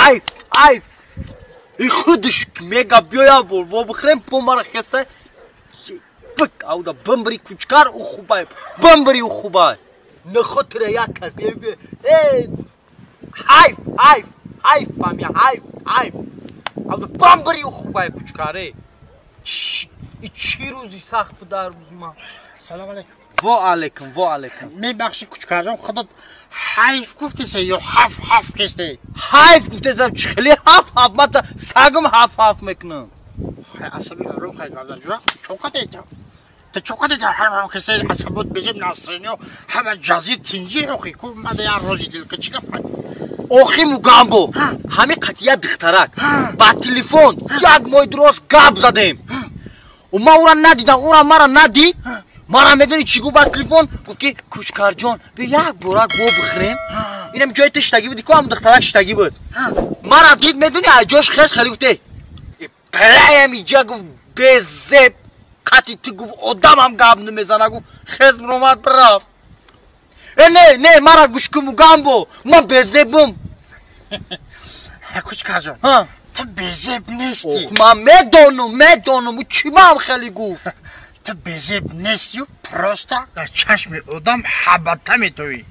Ҳайф, ҳайф. И худаш мега биёя бор во бихӯрем, по мара хеса. Пик, ауда бимбри кучкар у хубай. Бимбри у хубай. Нахотра як кас. Э, ҳайф, ҳайф, ҳайф, памя, ҳайф, ҳайф. Ауда бимбри у хубай кучкаре. И чӣ рӯзи сахт буд рӯзи ман. Салом алейкум. Во алейкум, во алейкум. Мебахши, кучкарҷон, худат ҳайф гуфтесе ё ҳаф ҳаф кесте? Ҳайф гуфтесам, чӣ хеле ҳаф ҳаф, ман сагам ҳаф ҳаф мекунам. Асаби ором хай ҷура, чока дета. Ту чока дета ҳаф ҳаф кесте, асабот бежем настроение ҳама ҷазир тинҷи охи ку мада як рози дилка чӣ гап? Охи Мугамбо, ҳами қатия духтарак ба телефон як моҳи дуроз гап задем. Ман ӯра надидам, ӯра мара надид. Мара медони чӣ гуфт ба телефон? Гуфт ки кучкарҷон, би як борак во бихӯрем. Инам ҷои ту штагӣ буди ку, ҳам духтарак штагӣ буд. Мара дид, медони, аз ҷош хес хеле гуфте. Праям иҷа гуфт безеб қати ту гуфт одамам гап намезана гуфт хез муромад бирафт. Э не, не, мара гӯш кун Мугамбо, ман безебум. Кучкарҷон, ту безеб нестӣ. Ман медонам, медонам, ӯ чӣ ман хеле гуфт. Ту безеб нестию, просто дар чашми одам ҳабата метовӣ.